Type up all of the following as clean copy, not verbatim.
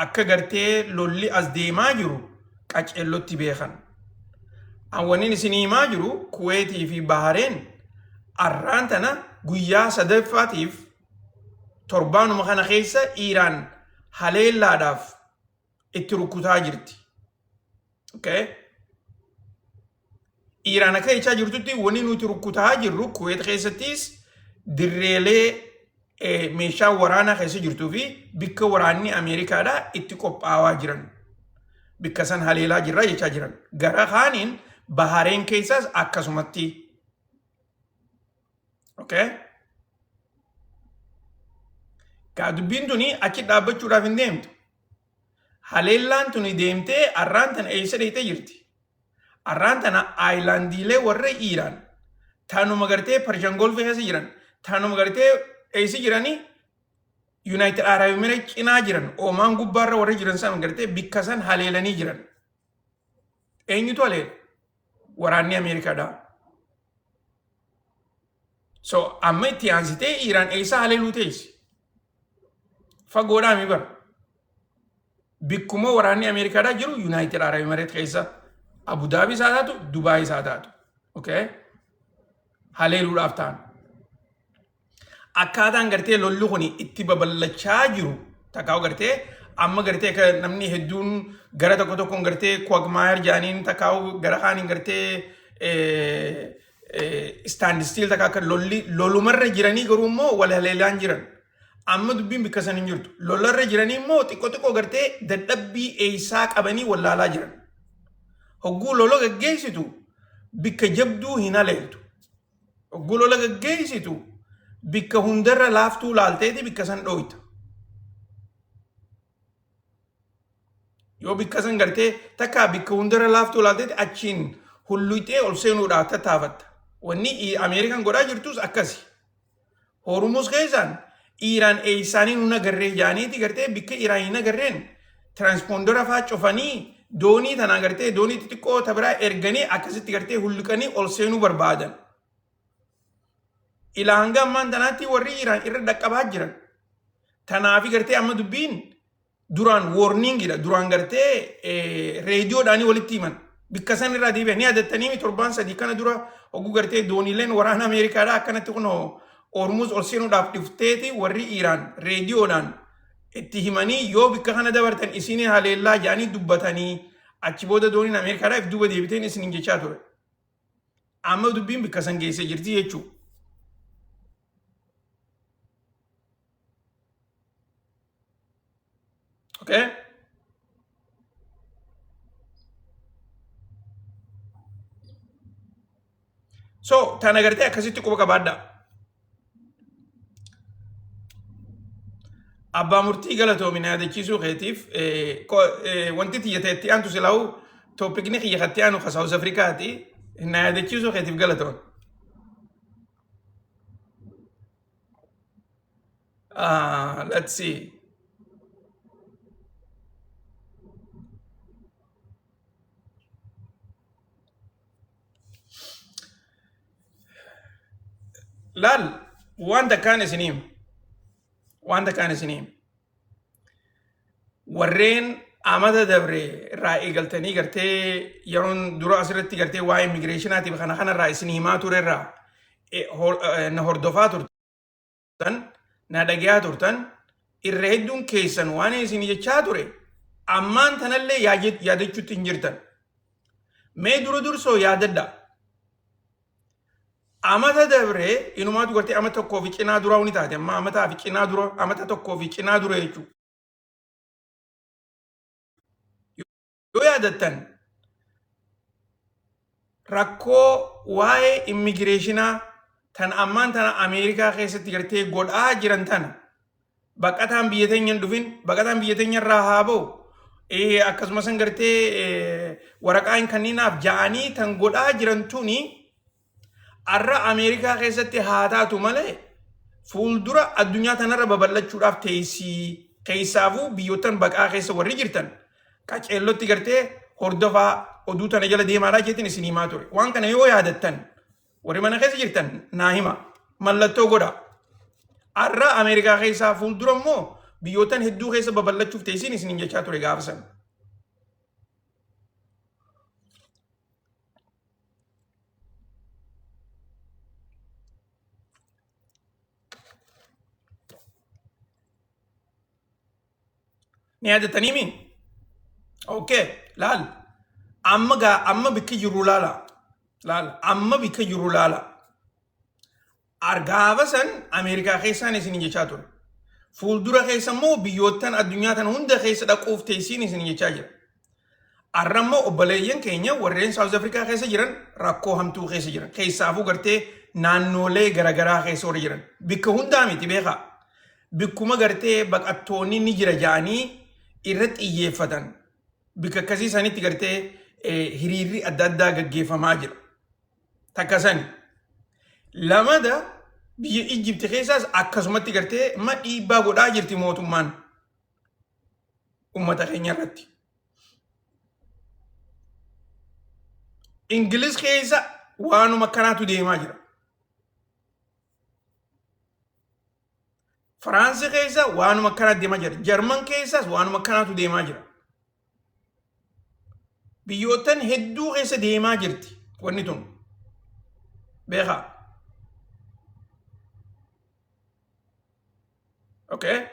Akka gartee lolli as deemaa jiru qaceellotti beekan. An wannin isinii himaa jiru Kuweetii fi Bahareen arraan tana guyyaa sadaffaatiif torbaanuma kana keessa Iiraan haleellaadhaaf itti rukkutaa jirti. Okay? Iiraan akka jechaa jirtutti wanni nuti rukkutaa jirru Kuweet keessattis dirreelee meeshaa waraanaa keessa jirtuu fi bikka waraanni Ameerikaadhaa itti qophaawaa jiran. Bikka san haleelaa jirra jechaa jiran. Gara kaaniin Bahareen keessaas akkasumatti. Okay? Gaa dubbiin tuni achi dhaabbachuudhaaf hin deemtu. Haleellaan tuni deemtee arraan tana eessa dheeyxee jirti? Arraan tana aayilaandiilee warra Iiraan tanuma gartee Parshan Golfii keessa jiran tanuma gartee eessa jiranii Yuunaayitid Araab Emireet cinaa jiran Oomaan gubbaarra warra jiran san gartee bikka san haleelanii jiran. Eenyutu haleela? Waraanni Ameerikaadha. So amma itti aansitee Iiraan eessa haleeluu teessi? Fagoodhaa mi bara? Bikkuma waraanni Ameerikaadhaa jiru Yuunaayitid Arab Emireet keessa Abu Daabii isaa taatu Dubaay isaa taatu. Okay? Haleeluudhaaf ta'an. Akkaataan gartee lolli kun itti babal'achaa jiru takkaa gartee amma gartee akka namni hedduun gara tokko tokkoon gartee quagmire jedhaniin takkaa gara kaaniin gartee stand still takka akka lolli lolumarra jiranii garuu immoo wal haleelaan jiran. Amma dubbiin bikka san hin jirtu. Lolarra jiranii immoo xiqqoo xiqqoo gartee dadhabbii eessaa qabanii wallaalaa jiran. Hogguu lola gaggeessitu bikka jabduu hin haleeltu. Hogguu lola gaggeessitu bikka hundarra laaftuu laalteeti bikka san dhooyta. Yoo bikka san gartee takkaa bikka hundarra laaftuu laalteeti achiin hulluyxee ol seenuudhaaf tattaafatta. Wanni Ameerikaan godhaa jirtus akkasi. Hormuz keessaan Iiraan eessaanii nun agarree jaaniiti gartee bikka Iiraan hin agarreen tiraanspoondera faa cufanii doonii tanaa gartee doonii xixiqqoo ta biraa erganii akkasitti gartee hulluqanii ol seenuu barbaadan. Ilaa hanga ammaan tanaatti warri Iiraan irra dhaqqabaa jiran. Tanaafi gartee amma dubbiin duraan warningidha. Duraan gartee reediyoodhaanii walitti himan. Bikka san irraa deebi'an ni yaadattanii torbaan sadii kana dura hogguu gartee dooniileen waraana Ameerikaadhaa akkanatti kunoo Hormuz ol seenuudhaaf dhufteeti warri Iiraan reediyoodhaan itti himanii yoo bikka kana dabartan isin haleellaa jedhanii dubbatanii achi booda dooniin Ameerikaadhaa if duuba deebiteen isiniin jechaa ture. Amma dubbiin bikka san geessee jirti jechuudha. Okay? So, tana gartee akkasitti quba qabaadhaa. Abbaa murtii galatoomi na yaadachiisuu keetiif wanti tiyya ta'e itti aantu silaa'u toopikni kiyya katti aanu ka Saawus Afrikaati na yaadachiisuu keetiif galatoon. Let's see. Laal waan takkaan isinii hima. Waan takkaan isinii hima. Warreen amata dabre irraa eegaltanii gartee yeroon dura asirratti gartee waa'ee immigireeshinaatiif kana kanarraa isin himaa ture irraa na hordofaa turtan na dhagayaa turtan irra hedduun keessan waan isin jechaa ture ammaan tanallee yaadachuutti hin jirtan. Mee dura dursoo yaadadhaa. Amata dabre inumaatu gartee amata tokkoo fi cinaa duraa ni taate amma amataa fi cinaa dura amata tokkoo fi cinaa dura jechuudha. Yoo yaadattan rakkoo waa'ee immigireeshinaa tan ammaan tana Ameerikaa keessatti gartee godhaa jiran tana baqataan biyya teenya hin dhufin baqataan biyya teenya irraa haa ba'u akkasumas gartee waraqaa hin kanninaaf ja'anii tan godhaa jiran tuni arra Ameerikaa keessatti haa taatu malee fuuldura addunyaa tanarra babal'achuudhaaf teessii keessaafuu biyyoottan baqaa keessa warri jirtan qaceellotti gartee hordofaa oduu tana jala deemaadhaa jeetiin isin himaa ture. Waan kana yoo yaadattan warri mana keessa jirtan naa hima mallattoo godha. Arra Ameerikaa keessaa fuuldura immoo biyyootan hedduu keessa babal'achuuf teessiin isiniin jechaa ture gaafa san. Ni yaadattanii mi? Okay, laal. Amma gaa amma bikki jiru laala. Laal amma bikka jiru laala. Gaafa san Ameerikaa keessaan isin jechaa ture. Fuuldura keessa immoo biyyoottan addunyaa tana hunda keessa dhaquuf teessiin isin jechaa jira. Har'a immoo obboleeyyan keenya warreen Saawuz Afrikaa keessa jiran rakkoo hamtuu keessa jiran. Keessaafuu gartee naannoolee garaagaraa keessa warra jiran. Bikka hundaa miti beekaa. Bikkuma gartee baqattoonni ni jira ja'anii irratti xiyyeeffatan. Bikka akkasii sanitti gartee hiriirri adda addaa gaggeeffamaa jira. Takka sani. Lamada biyya Ijjipti keessaas akkasumatti gartee ma dhiibbaa godhaa jirti mootummaan ummata keenya irratti. Ingiliz keessa waanuma akkanaatu deemaa jira. Firaansi keessa waanuma akkanaatu deemaa jira. Jarman keessas waanuma akkanaatu deemaa jira. Biyyoottan hedduu keessa deemaa jirti wanni tun. Beekaa. Okay.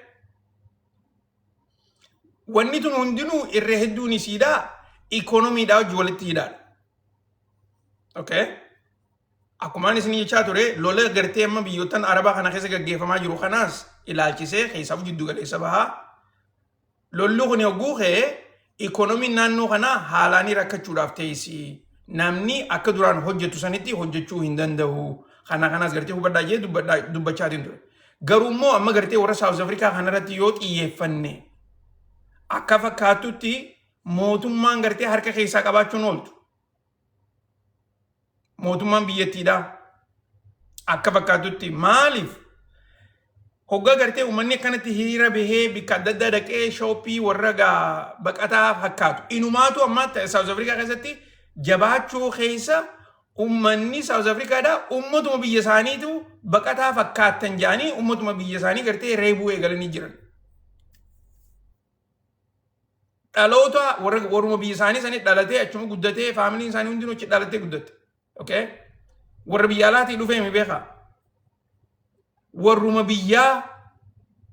Wanni tun hundinuu irra hedduun isiidhaa ikoonomiidhaa wajji walitti hidhaadha. Okay. Akkumaan isin jechaa ture lola gartee amma biyyoottan Arabaa kana keessa gaggeeffamaa jiru kanaas ilaalchisee keessaaf jiddu galeessa bahaa. Lolli kun yogguu ka'e ikoonomiin naannoo kanaa haalaanii rakkachuudhaaf teessi. Namni akka duraan hojjetu sanitti hojjechuu hin danda'u. Kana kanaas gartee hubadhaa jee dubbachaatiin ture. Garuu immoo amma gartee warra Saawuz Afrikaa kanarratti yoo xiyyeeffanne akka fakkaatutti mootummaan gartee harka keessaa qabaachuun ooltu. Mootummaan biyyattiidhaa akka fakkaatutti maaliif hoggaa gartee uummanni akkanatti hiriira bahee bikka adda addaa dhaqee shooppii warra gaa baqataa fakkaatu. Inumaatu amma Saawuz Afrikaa keessatti jabaachuu keessa uummanni Saawuz Afrikaadhaa uummatuma biyya isaaniitu baqataa fakkaattan jedhanii uummatuma biyya isaanii gartee reebuu eegalanii jiran. Dhaloota warra warruma biyya isaanii sanii dhalatee achuma guddatee faamiliin isaanii hundinuu achi dhalatee guddatte. Okay? Warra biyya alaatii dhufee mi beekaa? Warruma biyyaa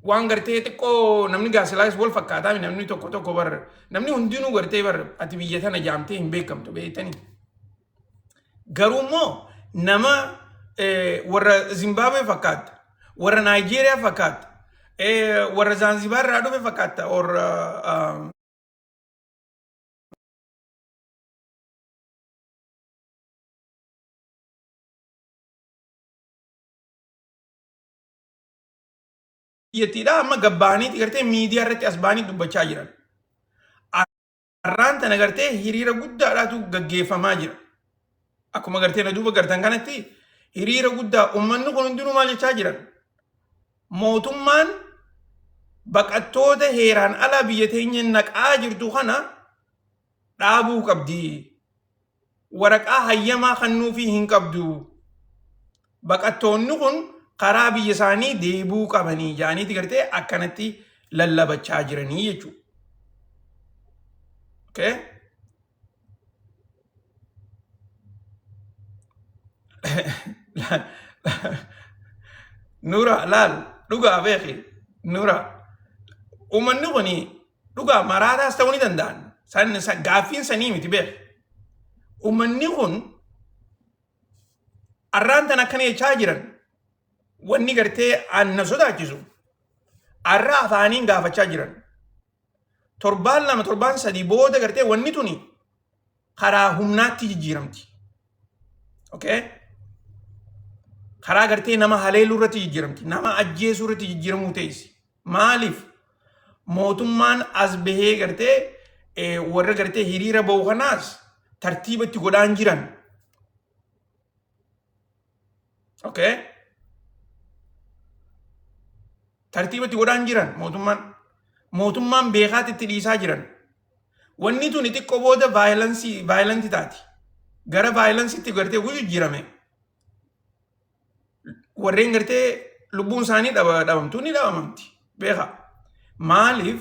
waan gartee xiqqoo namni gaasilaayis wal fakkaataa namni tokko tokko bar namni hundinuu gartee bar ati biyya tana jaamtee hin beekamtu beektanii. Garuu immoo nama warra Zimbaabuwee fakkaatta, warra Naayijeeriyaa fakkaatta, warra Zaanzibaar irraa dhufe fakkaatta, warra biyyattiidha amma gabbaaniiti gartee miidiyaa irratti as ba'anii dubbachaa jiran. Har'aan tana gartee hiriira guddaadhaatu gaggeeffamaa jira. Akkuma gartee na duuba gartan kanatti hiriira guddaa uummanni kun hundinuu maal jechaa jiran? Mootummaan baqattoota heeraan alaa biyya teenya naqaa jirtu kana dhaabuu qabdi. Waraqaa hayyamaa kennuufii hin qabdu. Baqattoonni kun karaa biyya isaanii deebuu qabanii jedhaniiti gartee akkanatti lallabachaa jiranii jechuudha. Okay? Nura laal dhugaa beeki nura uummanni kun dhugaa maraataas ta'uu ni danda'an. San gaaffiin sanii miti beeki. Uummanni kun arraan tan akkana jechaa jiran wanni gartee anna sodaachisu arra afaaniin gaafachaa jiran. Torbaan lama torbaan sadii booda gartee wanni tuni karaa humnaatti jijjiiramti. Okay? Karaa gartee nama haleeluu irratti jijjiiramti. Nama ajjeesuu irratti jijjiiramuu teessi. Maaliif? Mootummaan as bahee gartee warra gartee hiriira bahu kanaas tartiiba itti godhaan jiran. Okay? Tartiiba itti godhaan jiran mootummaan. Mootummaan beekaatti itti dhiisaa jiran. Wanni tuni xiqqoo booda violent taati. Gara violenceitti gartee jijjiirame. Warreen gartee lubbuun isaanii dhabamtuu ni dhabamamti. Beekaa. Maaliif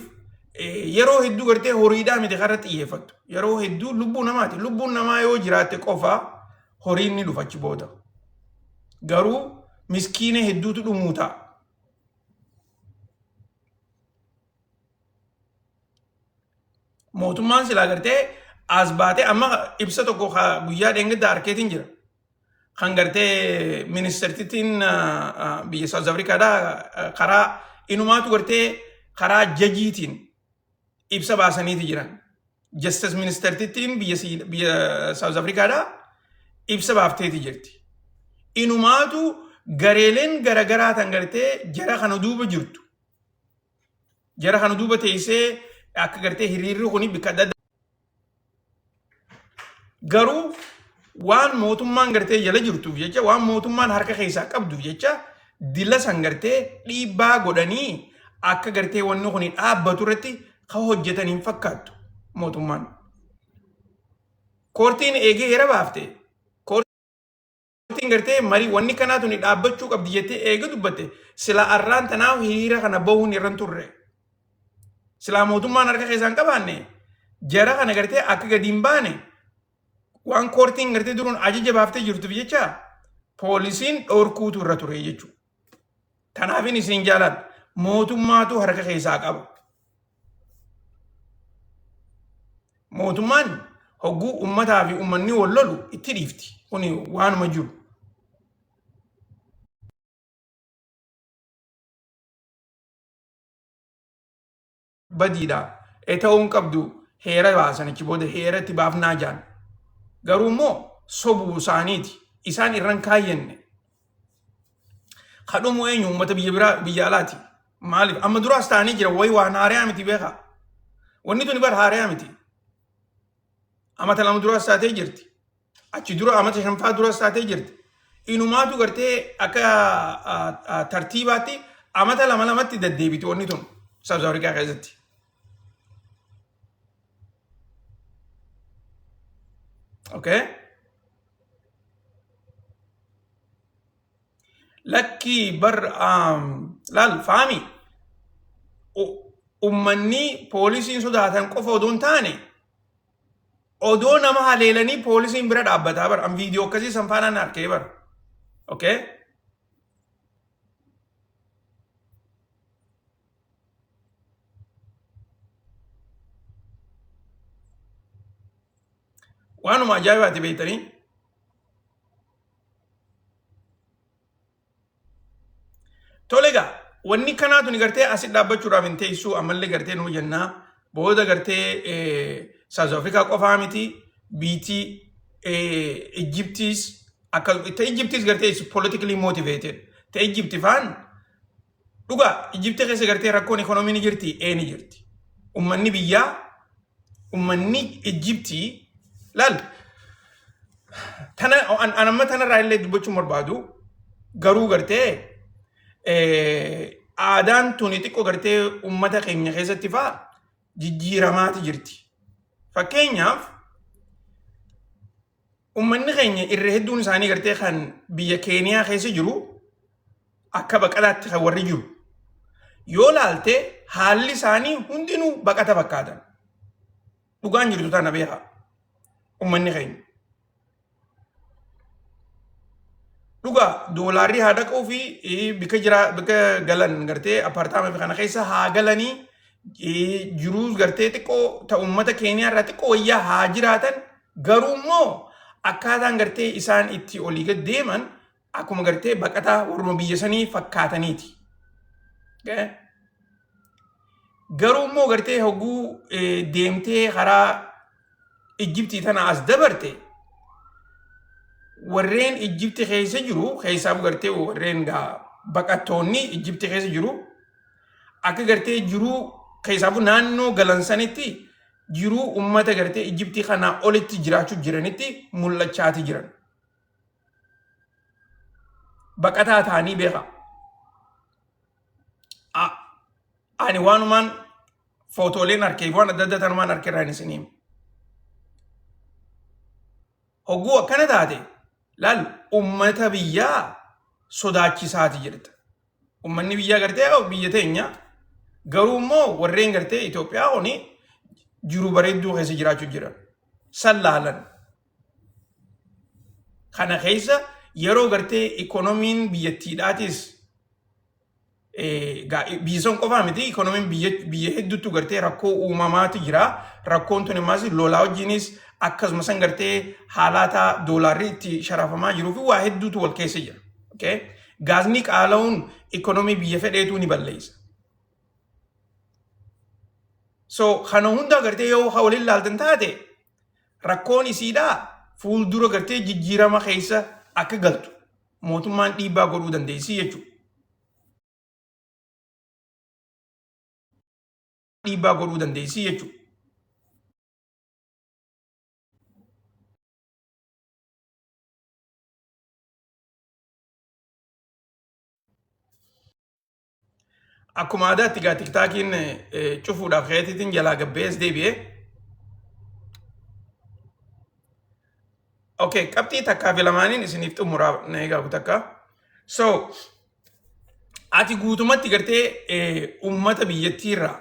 yeroo hedduu gartee horiidhaa miti karra xiyyeeffattu. Yeroo hedduu lubbuu namaati. Lubbuun namaa yoo jiraatte qofa horiin ni dhufa achi booda. Garuu miskiina hedduutu dhumuu ta'a. Mootummaan silaa gartee as baatee amma ibsa tokko guyyaa dheengaddaa arkeetiin jira. Kan gartee ministeertittiin biyya South Africaadhaa karaa inumaatu gartee karaa jajiitiin ibsa baasaniiti jiran. Justice ministeertittiin biyya South Africaadhaa ibsa baafteeti jirti. Inumaatu gareeleen garagaraa tan gartee jara kana duuba jirtu. Jara kana duuba teessee akka gartee hiriirri kuni bikka adda addaa garuu waan mootummaan gartee jala jirtuuf jecha waan mootummaan harka keessaa qabduuf jecha dila san gartee dhiibbaa godhanii akka gartee wanni kun dhaabbatu irratti kan hojjetan hin fakkaattu mootummaan. Koortiin eegee heera baafte. Koortiin gartee marii wanni kanaa tuni dhaabbachuu qabdi jettee eega dubbatte sila arraan tanaaf hiriira kana bahuun irra hin turre. Silaa mootummaan harka keessaa hin qabaanne jara kana gartee akka gadi hin baane waan koortiin gartee duruun ajaja baaftee jirtuuf jecha poolisiin dhorkuutu irra ture jechuudha. Kanaafin isin jaalan mootummaatu harka keessaa qaba. Mootummaan hogguu uummataa fi uummanni wal lolu itti dhiifti. Kuni waanuma jiru. Badiidha. E ta'uu hin qabdu heera baasan achi booda heera itti baafnaa jaan. Garuu immoo sobuu isaaniiti. Isaan irran kaayyanne. Kadhumu eenyu uummata biyya biraa biyya alaati. Maaliif amma duraas ta'anii jira wayi waan haariyaa miti beekaa. Wanni tuni bar haariyaa miti. Amata 2 duraas taatee jirti. Achi dura amata shanfaa duraas taatee jirti. Inumaatu gartee akka tartiibaatti amata lama lamatti deddeebiti wanni tun South Africa keessatti. Okay. Lakkii bar laal faami ummanni poolisiin sodaatan qofa odoo hin taane odoo nama haleelanii poolisiin bira dhaabbataa bar an viidiyoo akkasii san faanaan arkee bar. Okay. Waanuma ajaa'ibaati beektanii. Tole egaa wanni kanaa tuni gartee asi dhaabbachuudhaaf hin teessuu ammallee gartee nuu jennaa booda gartee South Africa qofaa miti biitii Egyptiis akka ta Egyptiis gartee is politically motivated ta Egypti faan dhugaa Egypti keessa gartee rakkoon ekonomii ni jirti ee ni jirti ummanni biyyaa ummanni Egyptii laal tana an amma tanarraa illee dubbachuun barbaadu garuu gartee aadaan tuni xiqqoo gartee ummata keenya keessatti faa jijjiiramaati jirti. Fakkeenyaaf ummanni keenya irra hedduun isaanii gartee kan biyya Keeniyaa keessa jiru akka baqataatti kan warri jiru. Yoo laalte haalli isaanii hundinuu baqata fakkaatan. Dhugaan jirtu tana beekaa. Ummanni keenya. Dhugaa doolaarri haa dhaquu fi bika jira bika galan gartee apartaama fi kana keessa haa galanii jiruus gartee xiqqoo ta uummata Keeniyaa irraa xiqqoo wayyaa haa jiraatan garuu immoo akkaataan gartee isaan itti olii gad deeman akkuma gartee baqataa warruma biyya sanii fakkaataniiti. Garuu immoo gartee hogguu deemtee karaa Ijjibtii tana as dabarte warreen Ijjibti keessa jiru keessaa gartee warreen baqattoonni Ijjibti keessa jiru akka gartee jiruu keessaafuu naannoo galan sanitti jiruu ummata gartee Ijjibtii kanaa olitti jiraachuu jiranitti mul'achaati jiran. Baqataa ta'anii beeka. Ani waanumaan footooleen harkee waan adda addaa tanumaan harkeerraan isin hima. Hogguu akkana taate laal ummata biyyaa sodaachisaati jirta. Ummanni biyyaa gartee biyya teenya Garuu immoo warreen gartee Itoophiyaa kuni jiru bareedduu keessa jiraachuu jiran. San laalan. Kana keessa yeroo gartee ikoonomiin biyyattiidhaatis biyya san qofaa miti, ikoonomiin biyya hedduutu gartee rakkoo uumamaatu jira. Rakkoon tun immaas lolaa wajjinis akkasuma san gartee haalata doolaarri itti sharafamaa jiruu fi waa hedduutu wal keessa jira. Okay? Gaazni qaala'uun ikoonomii biyya fedheetuu ni balleessa. So kana hunda gartee yoo waliin laaltan taate, rakkoon isiidhaa fuuldura gartee jijjiirama keessa akka galtu mootummaan dhiibbaa godhuu dandeessi jechuudha. Dhiibbaa godhuu dandeessi jechuudha. Akkuma aadaatti gaa TikTokiin cufuudhaaf keetiitiin jalaa gabbees deebi'ee. Okay, qabxii takkaa fi lamaaniin isiniif xumuraa na eegaa takka. So, ati guutumatti gartee uummata biyyattiirraa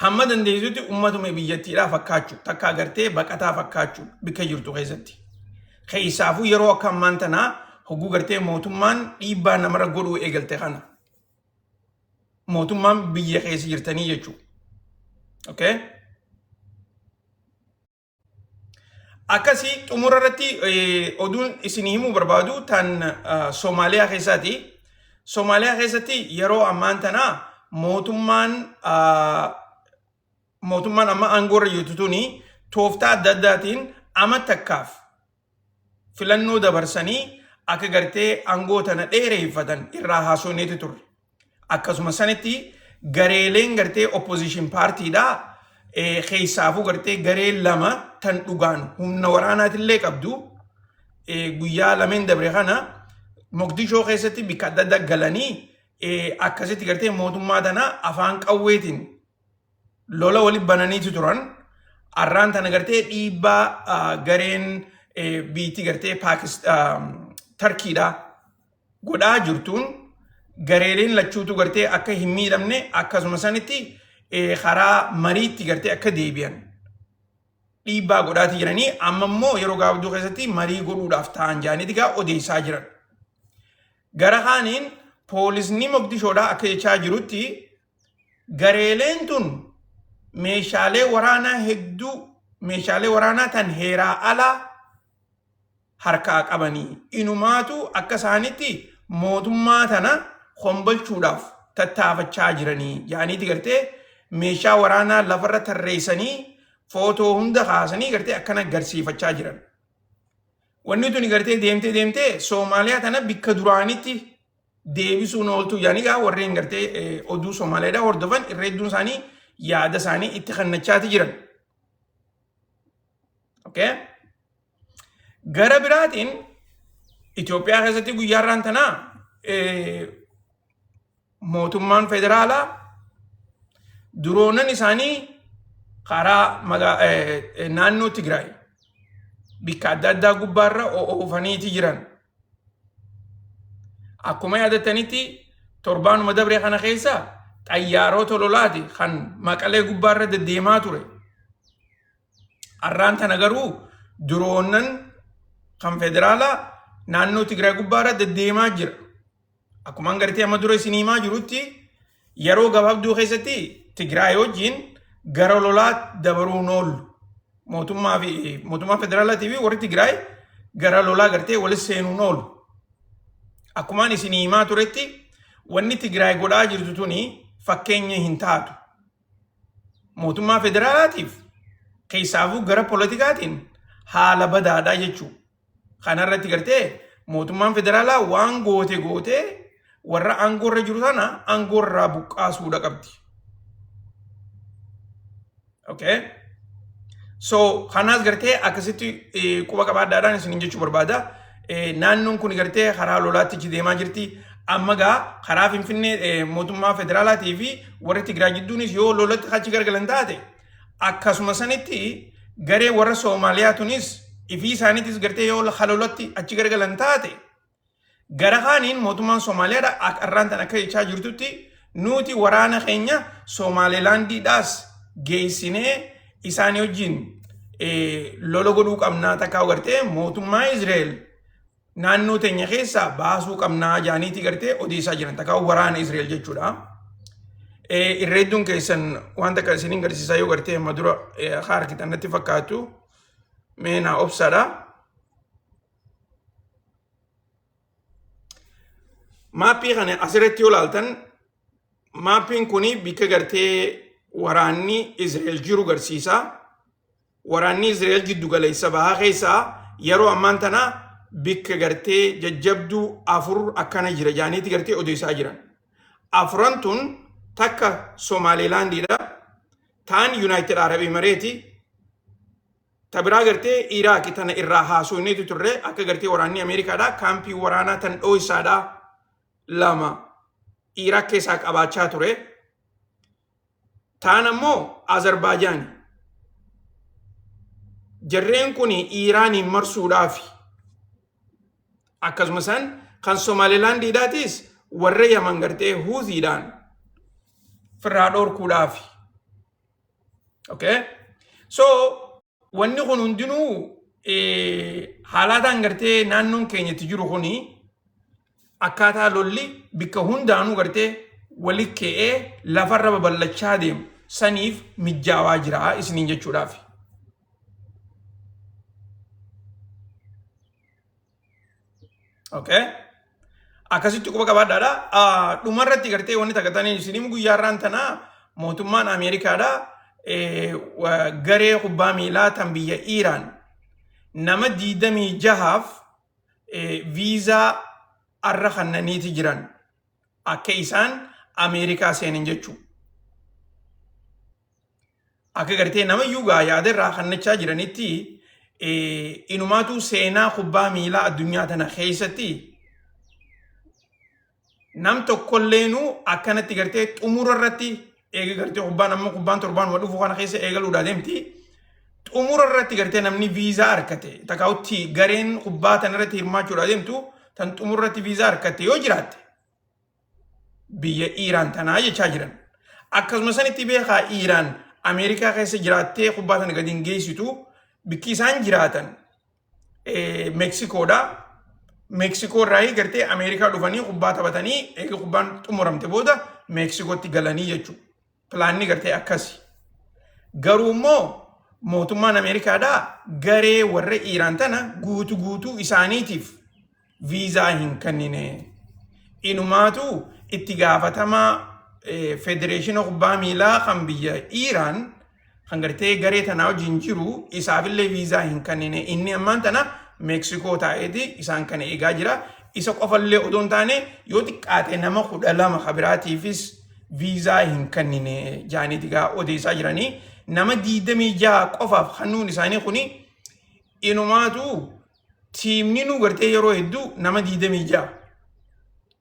hamma dandeessutti uummatuma biyyattiidhaa fakkaachuu, takkaa gartee baqataa fakkaachuu bikka jirtu keessatti. Keessaafuu yeroo akka ammaan tanaa hogguu gartee mootummaan dhiibbaa namarra godhuu eegalte kana. Mootummaan biyya keessa jirtanii jechuudha. Okay? Akkasii xumura irratti oduun isinii himuu barbaadu tan Soomaaliyaa keessaati. Soomaaliyaa keessatti yeroo ammaan tana mootummaan amma aangoo irra jirtu tuni tooftaa adda addaatiin ama takkaaf filannoo dabarsanii akka gartee aangoo tana dheereeffatan irraa haasofneeti turre. Akkasuma sanitti gareeleen gartee opposition paartiidhaa keessaafuu gartee garee lama tan dhugaan humna waraanaatillee qabdu guyyaa lameen dabre kana Moqdishoo keessatti bikka adda addaa galanii akkasitti gartee mootummaa tana afaan qawweetiin lola walitti bananiitu turan. Arraan tana gartee dhiibbaa gareen biitti gartee Tarkiidhaa godhaa jirtuun gareeleen lachuutu gartee akka hin miidhamne, akkasuma sanitti karaa mariitti gartee akka deebi'an dhiibbaa godhaati jiranii, amma immoo yeroo gabaabduu keessatti marii godhuudhaaf ta'an jaaniiti gaa odeessaa jiran. Gara kaaniin poolisni Moqdishoodhaa akka jechaa jirutti, gareeleen tun meeshaalee waraanaa hedduu, meeshaalee waraanaa tan heeraa alaa harkaa qabanii, inumaatu akka isaanitti mootummaa tana kombolchuudhaaf tattaafachaa jiranii yaaniiti gartee meeshaa waraanaa lafarra tarreessanii, footoo hunda kaasanii gartee akkana garsiifachaa jiran. Wanni tuni gartee deemtee deemtee Soomaaliyaa tana bikka duraanitti deebisuun ooltu yaani gaa warreen gartee oduu Soomaaliyaadhaa hordofan irra hedduun isaanii yaada isaanii itti kennachaati jiran. Okay? Gara biraatiin Itoophiyaa keessatti guyyaa irraan tanaa mootummaan federaalaa duroonan isaanii karaa naannoo Tigraay bikka adda addaa gubbaarra oofaniiti jiran. Akkuma yaadattanitti torbaanuma dabree kana keessa xayyaarota lolaati kan Maqalee gubbaarra deddeemaa ture. Arraan tana garuu duroonan kan federaalaa naannoo Tigraay gubbaarra deddeemaa jira. Akkuma gartee amma dura isin himaa jirutti, yeroo gabaabduu keessatti Tigraay wajjin gara lolaa dabaruun oolu. Mootummaa fi mootummaa federaalaatii fi warri Tigraay gara lolaa gartee walis seenuun oolu. Akkumaan isin himaa turetti, wanni Tigraay godhaa jirtu tuni fakkeenya hin taatu. Mootummaa federaalaatiif keessaafuu gara poolitikaatiin haala badaadha jechuudha. Kanarratti gartee mootummaan federaalaa waan goote gootee warra aangoorra jiru sana aangoorraa buqqaasuudha qabdi. Okay. So kanaas gartee akkasitti quba qabaadhaadhaan isiniin jechuu barbaada. Naannoon kun gartee karaa lolaatti achi deemaa jirti. Amma gaa karaa Finfinnee mootummaa federaalaatii fi warri Tigraay jidduunis yoo lolatti achi gargalan taate, akkasuma sanitti garee warra Soomaaliyaa tunis ifii isaaniitis gartee yoo lolatti achi gargalan taate, gara kaaniin mootummaan Soomaaliyaadha arraan tan akka jechaa jirtutti Nuti waraana keenya Somaalilaandiidhaas geessinee isaanii wajjin lola godhuu qabnaa, takkaa gartee mootummaa Israa'el naannoo teenya keessaa baasuu qabnaa jaaniitii gartee odeessaa jiran, takkaa waraana Israa'el jechuudha. Irreedduun keessan waan takka isiniin garsiisaa, yoo gartee amma dura harkitan natti fakkaatu, mee naa obsaadha. Maappii kana asirratti yoo ilaaltan, maappiin kun bikka gartee waraanni Israa'el jiru garsiisa. Waraanni Israa'el jiddu galeessa bahaa keessaa yeroo ammaan tana bikka gartee jajjabduu afur akkana jira jaaniiti gartee odeessaa jiran. Afran tun takka Somaalilaandiidha. Taan United Arab Emireeti. Ta biraa gartee Iraaki, tana irraa haasofneetu turre, akka gartee waraanni Ameerikaadha kaampii waraanaa tan dhooysaadha lama Iraak keessaa qabaachaa ture. Taan ammoo Azerbaajaan. Jarreen kun Iiraaniin marsuudhaafi. Akkasuma isaan kan Somaalilaandiidhaatis warra Yaman gartee Huuziidhaan firraa dhorkuudhaafi. Okay? So wanni kun hundinuu haalaataan gartee naannoon keenya itti jiru kuni akkaataa lolli bikka hundaanuu gartee wali ka'ee lafarra babal'achaa deemu saniif mijaawaa jira isiniin jechuudhaaf. Okay? Akkasitti quba qabaadhaadha. Dhumarratti gartee wanni takka tanii isiniin guyyaa irraan tanaa mootummaan Ameerikaadha garee kubbaa miilaa tan biyya Iiraan nama 26f viizaa arra kannaniiti jiran, akka isaan Ameerikaa seenan jechuudha. Akka gartee nama iyyuu gaa yaada irraa kannachaa jiranitti, inumaatu seenaa kubbaa miilaa addunyaa tana keessatti nam tokkolleenuu akkanatti gartee xumura irratti eega gartee kubbaan amma kubbaan torbaan dhufu kana keessa eegaluudhaa deemti. Xumura irratti gartee namni viizaa argate takkaa'utti gareen kubbaa tana irratti hirmaachuudhaa deemtu tan xumura irratti viizaa argatte yoo jiraatte biyya Iiraan tanaa jechaa jiran. Akkasuma sanitti beekaa, Iiraan Ameerikaa keessa jiraattee kubbaa tana gadi hin geessitu. Bikki isaan jiraatan Meksikoodha. Meksikoo irraa gartee Ameerikaa dhufanii kubbaa taphatanii eega kubbaan xumuramte booda Meksikootti galanii jechuudha. Pilaanni gartee akkasi. Garuu immoo mootummaan Ameerikaadhaa garee warra Iiraan tana guutuu guutuu isaaniitiif viizaa hin kennine. Inumaatu itti gaafatamaa federeeshina kubbaa miilaa kan biyya Iiraan kan gartee garee tanaa wajjin jiru isaafillee viizaa hin kennine. Inni ammaan tana Meeksikoo taa'eeti isaan kana eegaa jira. Isa qofallee odoo hin taane yoo xiqqaate nama 12 kabiraatiifis viizaa hin kennine jaaniiti gaa odeessaa jiranii. Nama 26 qofaaf kennuun isaanii kuni inumaatu tiimni nu gartee yeroo hedduu nama 26.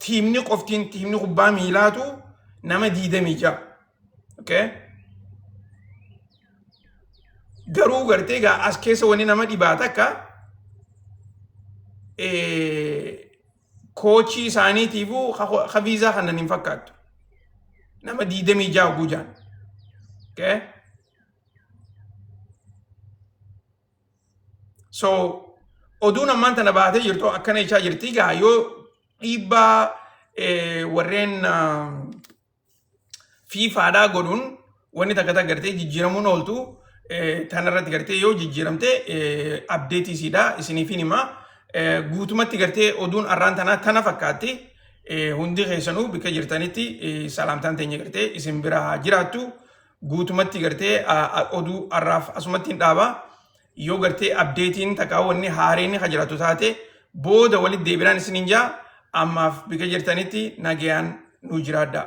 Tiimni qoftiin, tiimni kubbaa miilaatu nama 26. Okay? Garuu gartee gaa as keessa wanni nama dhibaa takka koochii isaaniitiifuu ka viizaa kanan hin fakkaattu. Nama 26 guujaan. Okay? So oduun ammaan tana baatee jirtu akkana jechaa jirti. Gaa yoo dhiibbaa warreen FIFAdhaa godhuun wanni takka takka gartee jijjiiramuun ooltu, tanarratti gartee yoo jijjiiramte update isiidha isiniifin hima. Guutumatti gartee oduun arraan tanaa tana fakkaatti. Hundi keessanuu bikka jirtanitti salaamtaan teenya gartee isin bira haa jiraattu. Guutumatti gartee oduu arraaf asumatti hin dhaaba. Yoo gartee updateiin takka wanni haareen ka jiraatu taate booda walitti deebinaan isiniin jaa, ammaaf bikka jirtanitti nagayaan nu jiraadha.